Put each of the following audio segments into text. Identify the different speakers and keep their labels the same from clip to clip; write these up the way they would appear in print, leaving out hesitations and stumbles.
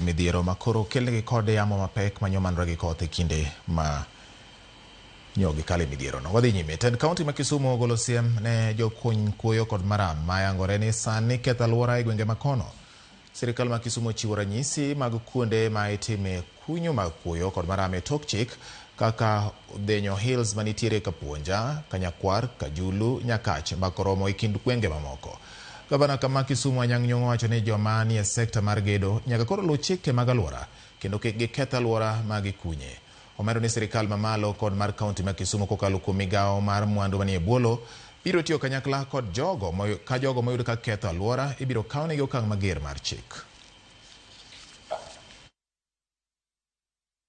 Speaker 1: Midhiero ma koro okelnegi kod yamo mapek manyomanore gi koth e kinde ma nyo gikale midhierono. Wadhi nyime. Tend kaunti ma Kisumu ogolo siem ne jokuny kuoyo kod maram ma yangore ni sani ketho alwora e gwenge ma kono. Sirikal ma Kisumu ochiwo ranyisi mag kuonde ma itime kunyo mag kuoyo kod maram e tok chik kaka Dhenyo Hills manitiere Kapuonja, Kanyakwar, Kajulu, Nyakach, Bakoromo e kind gwenge mamoko. Gavana ma Kisumu Anyang' Nyong'o wacho ni joma nie sekta mar gedo nyaka koro luw chike mag alwora kendo kik giketh alwora ma gikunye. Omedo ni sirikal mamalo kod mar kaunti ma Kisumu kokalo kuom migawo mar mwandu manie bwolo biro tiyo kanyakla kod jogo ka jogo moyud ka ketho alwora ibiro kawnegi okang' mager mar chik.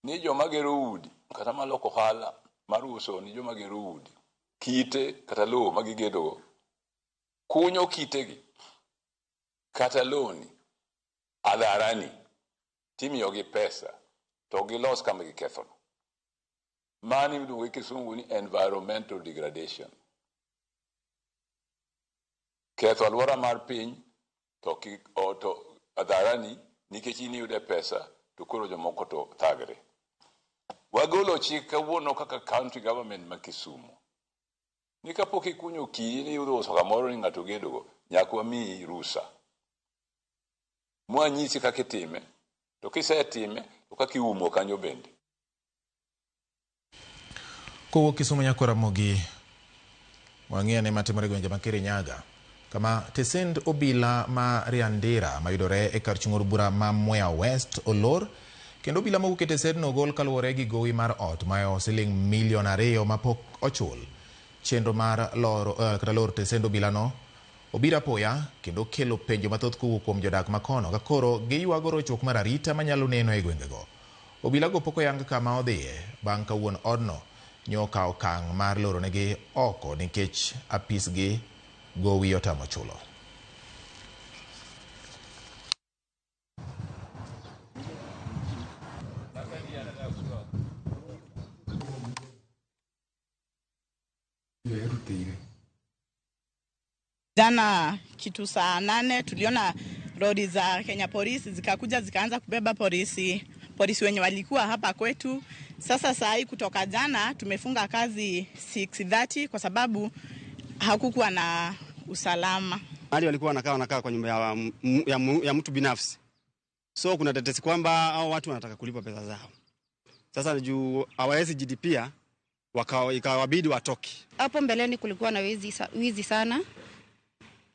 Speaker 2: Ni joma gero udi kata maloko ohala mar uso ni joma gero udi kite kata lowo ma gigedogo kunyo kitegi kata lowni adharani timiyogi pesa to gilos kama gikethono. Mani iluongo gi kisungu ni environmental degradation. Ketho alwora mar piny to, ki, o, to adharani nikech in iyude pesa to koro jomoko to thagre. Wagolo chik kawuono kaka county government ma Kisumu ni kapok ikunyo kidi ni uso kamoro ni ng'ato gedogo nyaka wamiyi rusa mwanyisi kaka itime to kisetime to kaka iumo kanyo bende.
Speaker 1: Kowuok Kisumu nyaka Ramogi, wang'i ane matimore e gwenge ma Kirinyaga, kama tesend obila ma Riandira mayudore e kar chung' od bura ma Mwea West olor kendo obila mowuok e tesendno ogol kaluwore gi gowi mar ot maohewo siling milion 2 mapok ochul. Chenro mar loro kata lor tesend obilano obiro apoya kendo kelo penjo mathoth kowuok kuom jodak makono ka koro giywago rochruok mar arita manyalo neno e gwengego. Obilago pok oyang kama odhiye bang' ka wuon odno nyo okawo okang' mar loronegi oko nikech apisgi gowi otamo chulo.
Speaker 3: Jana kitu saa 8 tuliona lori za Kenya Polisi zikakuja zikaanza kubeba polisi wenye walikuwa hapa kwetu. Sasa saa hii kutoka jana tumefunga kazi 6:30 kwa sababu hakukuwa na usalama.
Speaker 4: Mahali walikuwa wanakaa kwa nyumba ya mtu binafsi. So kuna tetesi kwamba hao watu wanataka kulipa pesa zao. Sasa juu hawawezi jilipia, ikawabidi watoke.
Speaker 5: Hapo mbeleni kulikuwa na wizi sana.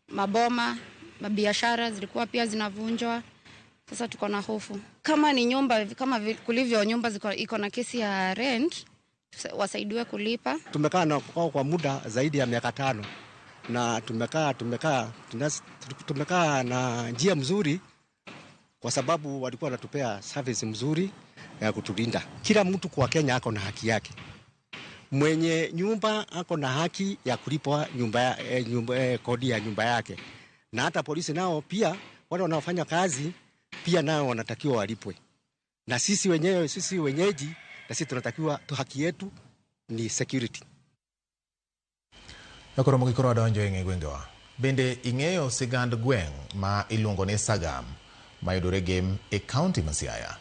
Speaker 5: Maboma, mabiashara zilikuwa pia zinavunjwa. Sasa tuko na hofu. Kama ni nyumba, kama kulivyo nyumba iko na kesi ya rent, wasaidiwe kulipa.
Speaker 6: Tumekaa na kwao kwa muda zaidi ya miaka 5 na tumekaa na njia mzuri kwa sababu walikuwa wanatupea service mzuri ya kutulinda. Kila mtu kwa Kenya ako na haki yake. Mwenye nyumba ako na haki ya kulipwa kodi ya nyumba yake. Na hata polisi nao pia wale wanaofanya kazi pia nao wanatakiwa walipwe. Na sisi wenyewe, sisi wenyeji, na sisi tunatakiwa tu haki yetu ni security.
Speaker 1: Nakoro mogikoro wadonjo e ng'e gwengewa. Bende ing'eyo sigand gweng' ma iluongo ni Sagam mayudore Gem e kaunti ma Siaya.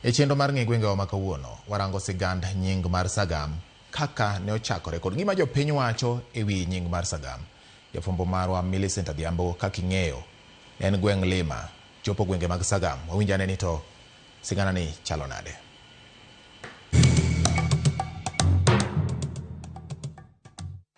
Speaker 1: E chenro mar ng'e gwengewa ma kawuono, warango sigand nying mar Sagam kaka ne ochakore kod gima jopiny wacho e wi nying mar Sagam. Jafwambo marwa Millicent Adhiambo kaka ing'eyo en gweng' Lima, chopo gwenge mag Sagam. Wawinj ane ni to sigana ni chalo nade.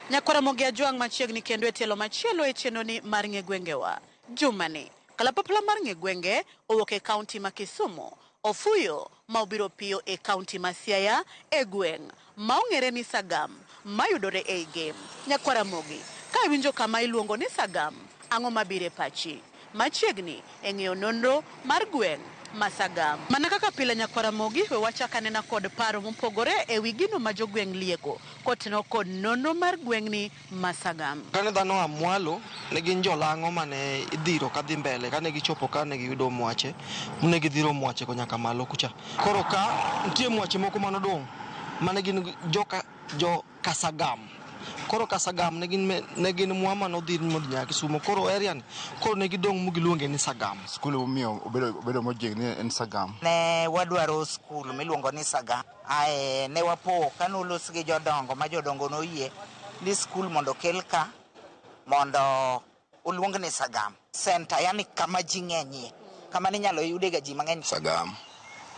Speaker 7: Nyakwara Mogi Ajwang' machiegni kendo e tielo machielo e chenro ni mar ng'e gwengewa. Jumani, kalapapla mar ng'e gwenge owuok e kaunti ma Kisumu, ofuyo ma obiro piyo e kaunti ma Siaya e gweng' ma ong'ere ni Sagam mayudore ei Gem. Nyakwara Mogi, ka iwinjo kama iluongo ni Sagam, ang'o mabiro e pachi? Machiegni e ng'eyo nonro mar gweng' ma Sagam. Mana kaka pile Nyakwara Mogi, we wachak anena kod paro mopogore e wi gino ma jogweng' lieko koteno kod nonro mar gweng'ni ma Sagam.
Speaker 8: Kane dhano oa mwalo, ne gin jolang'o mane idhiro kadhi mbele, kane gichopo ka ne giyudo mwache, ne gidhiro mwache go nyaka malo kucha. Koro ka nitie mwache moko manodong' mane gin jo Kasagam. Koro ka Sagam ne gin mwama nodhi modhi nyaka Kisumo. Koro area ni koro ne gidong' mugiluonge ni Sagam.
Speaker 9: Skul momiyo obedo mojing ni en Sagam.
Speaker 10: Ne wadwaro skul miluongo ni Sagam. Ae ne wapo kanolos gi jodongo ma jodongo noyie ni skul mondo okel ka mondo oluong ni Sagam. Center, yani kama ji ng'enyie, kama ninyalo yude ga ji mang'eny.
Speaker 2: Sagam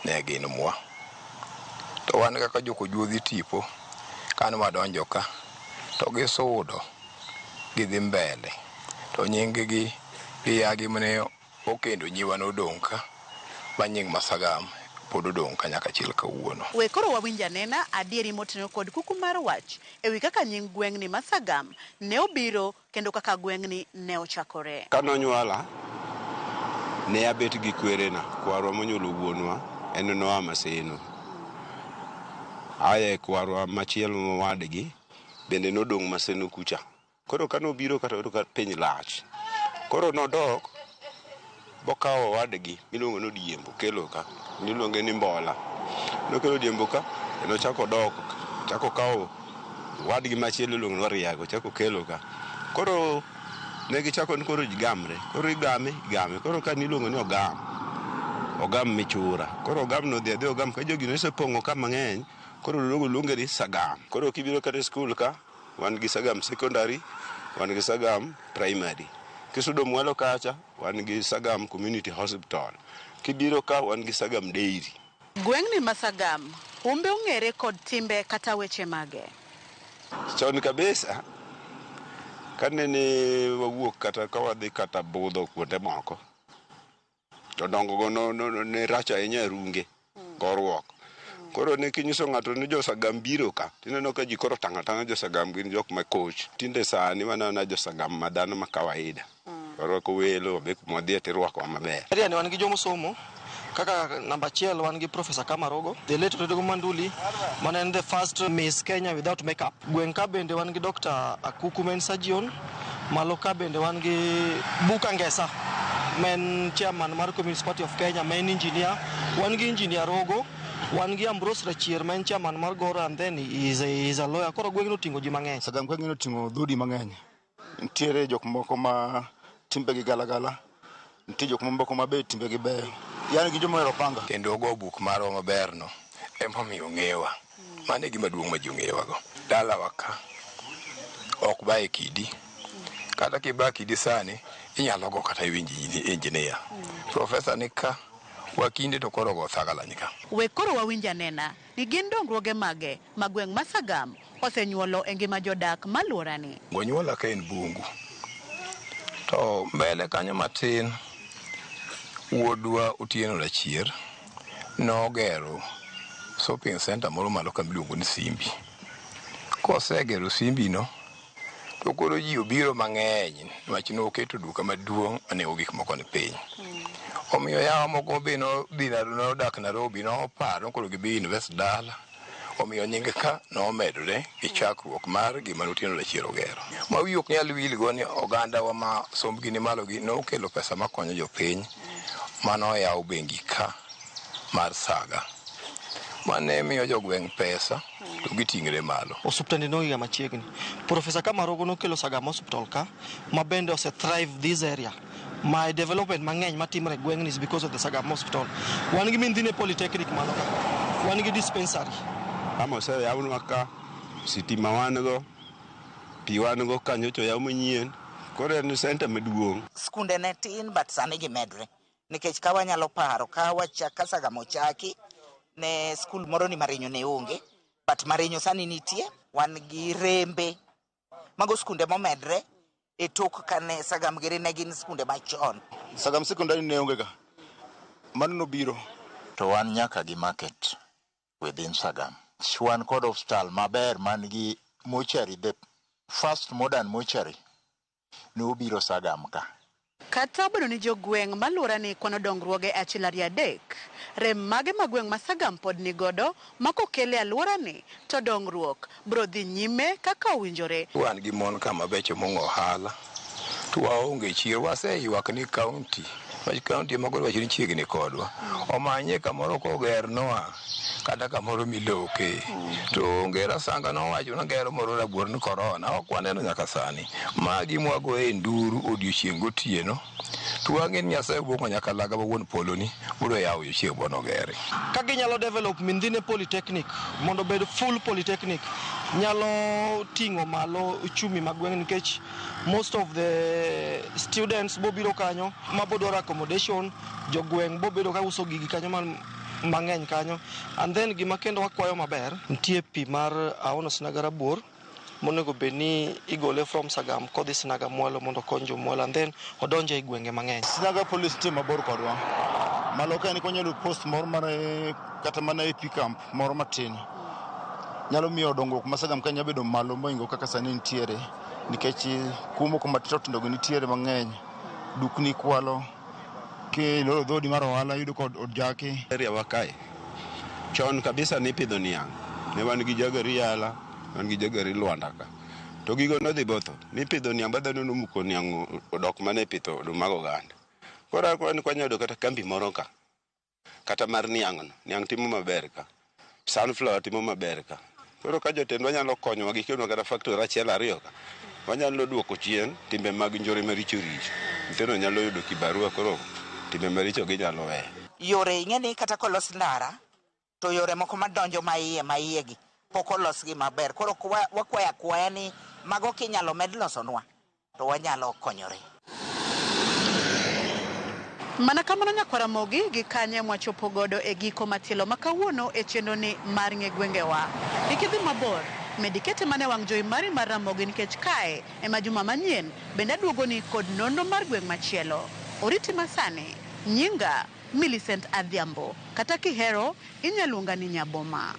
Speaker 2: ne gin mwa. To wan kaka jokojuodhi tipo, kane wadonjo ka, to gisudo, gidhi mbele. To nying gi giyagi mane okendo nyiwa nodong' ka, ma nying ma Sagam pod odong' ka nyaka chil kawuono.
Speaker 7: We koro wawinj anena adieri motenore kod kuku mar wach ewi kaka nying gweng'ni ma Sagam ne obiro kendo kaka gweng'ni ne ochakore.
Speaker 11: Kanonyuola, ne abet gi kwerena, kwarwa monyuolo wuonwa, en noa Maseno. Aye kwarwa machielo mowadgi bende nodong' Maseno kucha. Koro kanobiro kata oyudo ka piny lach. Koro nodok bokawo owadgi miluongo ni Odiembo kelo ka, niluonge ni Mbola. Nokelo Odiembo ka, nochako odok, chako okawo owadgi machielo iluongo ni Oriago, chako okelo ka. Koro ne gichako ni koro ji gamre, koro igame, igame. Koro ka niluongo ni Ogam, Ogam Michura. Koro Ogam nodhi adhi Ogam, ka jogi nosepong'o ka mang'eny, koro luonge ni Sagam. Koro kibiro kata e skul ka, wan gi Sagam Secondary, wan gi Sagam Primary. Kisudo mwalo kacha, wan gi Sagam Community Hospital. Kibiro ka, wan gi Sagam Dairy.
Speaker 7: Gweng'ni ma Sagam, humbe ong'ere kod timbe kata weche mage.
Speaker 11: Chon kabisa, kanene wawuok kata ka wadhi kata budho kuonde moko, to dongo go ne rach ahinya e runge, goruok. Koro ne kinyiso ng'ato ni jo Sagam biro ka, tineno ka ji koro tang' atang'a jo Sagam gin jok ma koch. Tinde sani waneno jo Sagam ma dhano ma kawaida. Warwako welo, wabe kuma wadhiye tirwakowa maber.
Speaker 8: Area ni wan gi jomosomo kaka namba achiel wan gi Professor Kamarogo, the late Otedogo Manduli, mane en the first Miss Kenya without makeup. Gweng' ka bende wan gi Dr. Akuku men surgeon, malo ka bende wan gi Buka Ngesa, men chairman mar Communist Party of Kenya, men engineer, wan gi engineer Rogo, wan gi Ambrose Rachier ma en chairman mar Goro, and then he is a lawyer. Koro gweng'no oting'o ji mang'eny.
Speaker 9: Sagam gweng'no oting'o dhoudi mang'eny. Nitiere jok moko ma timbegi galagala, nitie jok moko ma be timbegi beyo. Yani gi joma ohero panga.
Speaker 2: Kendo go buk marwa maberno emomiyo ong'ewa. Mano e gima duong' ma ji ong'ewago. Dalawa ka ok baye kidi. Kata kiba kidi sani, inyalo go kata iwinj engineer. Professor ni ka, wakinde to koro go thagalany ka.
Speaker 7: We koro wawinj anena ni gin dongruoge mage ma gweng' ma Sagam osenyuolo e ngima jodak maluorani.
Speaker 2: Onyuola ka en bungu. To mbele kanyo matin, wuodwa Otieno Rachier nogero shopping center moro malo kama iluongo ni Simbi. Kosegero Simbi no, to koro ji obiro mang'eny niwach noketo duka maduong' manego gik moko ni piny. Omiyo yawa moko be nodhi nodak Nairobi noparo koro gibi invest dala. Omiyo nying ka nomedore gi chakruok mar gima Otieno Rachier ogero. Ma wiyi ok nyal wil go ni oganda wa ma sombgi ni malo gi nokelo pesa makonyo jopiny manoyawo bengi ka mar Saga. Mane miyo jogweng' pesa to giting're malo.
Speaker 8: Osiptende nohiga machiegni. Professor Kamarogo nokelo Sagam Hospital ka, ma bende ose thrive this area. My development mang'eny matimore e gweng'ni is because of the Sagam Hospital. Wan gi Mindhine Polytechnic malo ka. Wan gi dispensary.
Speaker 11: Kama oseyawnwa ka, sitima wan go, pi wan go ka nyocha oyaw manyien. Koro en center maduong'.
Speaker 10: Skunde ne tin but sani gimedre. Nikech ka wanyalo paro, ka ka Sagam ochaki, ne skul moro ni Marinyo ne onge, but Marinyo sani nitie, wan gi Rembe. Mago skunde momedre e tok kane Sagam giri ne gin skunde machon.
Speaker 9: Sagam Secondary ne onge ga. Mano nobiro.
Speaker 12: To wan nyaka gi market within Sagam. Wan kod hospital maber man gi mortuary, the first modern mortuary nobiro Sagam ka.
Speaker 7: Kata obedo ni jogweng' maluorani kwano dongruoge 1 2 3, rem mage ma gweng' ma Sagam pod nigodo ma kokele alworani to dongruok biro dhi nyime kaka owinjore.
Speaker 2: Wan gi mon ka mabecho mong'o ohala, to waonge chiro. Waseywak ni kaunti Wach kaunti ema koro wacho ni chiegni kodwa. Omanye kamoro kogernwa kata kamoro miloke. To onge Rasanga nowacho ni gero moro rabuor ni korona ok waneno nyaka sani. Ma gima wagoye nduru odiochieng' gotieno. To wang'e ni Nyasaye wuok nyaka laga ma wuon polo ni biro yawo yo chieng' bonogere.
Speaker 8: Ka ginyalo develop Mindhine Polytechnic mondo obed full polytechnic, nyalo ting'o malo uchumi mag gweng' nikech most of the students bobiro kanyo ma bodwaro accommodation, jogweng' bobedo ka uso gigi kanyo mang'eny kanyo. And then gima kendo wakwayo maber, nitie pi mar Aono Sinaga Rabuor monego bed ni igole from Sagam kodhi Sinaga mwalo mondo okony jomwalo and then odonje e gwenge mang'eny.
Speaker 9: Sinaga Police nitie mabor kodwa. Malo ka en konyalo post moro mar kata mana AP camp moro matin. Nyalo miyo dongruok ma Sagam ka nyalo bedo malo mohingo kaka sani nitiere nikech kuo moko matindo tindo gi nitiere mang'eny. Dukni kwalo, kiloro dhodi mar ohala iyudo ka ojaki.
Speaker 11: Area wa kae chon kabisa nipidho niang'. Ne wan gi jagari yala, wan gi jagari Lwanda ka. To gigo nodhi botho. Nipidho niang' ba dhano nomuko niang' odok mana e pitho oduma goganda. Koro akwayo ni kwanyalo yudo kata kambi moro ka, kata mar niang' no. Niang' timo maber ka. Sunflower timo maber ka. Koro ka jotendwa nyalo konyowa gikelnwa kata factory achiel ariyo ka, wanyalo duoko chien timbe mag njore maricho richo. Nyithindo nyalo yudo kibarua koro timbe maricho ginyalo weyo.
Speaker 10: Yore ing'e ni kata kolos ndara to yore moko madonjo maiye gi pok olosgi maber. Koro wakwayo akwaya ni mago kinyalo med losonwa to wanyalo konyore.
Speaker 7: Mana kamano nyakwara Ramogi gi kanye mwachopo godo e giko matielo ma kawuono e chenro ni mar ng'e gwengewa. Kik idhi mabor, med ikete mana e wang' jowi mari mar Ramogi nikech kae ema juma manyien bende aduogoni kod nonro mar gweng' machielo. Oriti masani, nyinga Millicent Adhiambo, kata kihero inyalo luonga ni Nyaboma.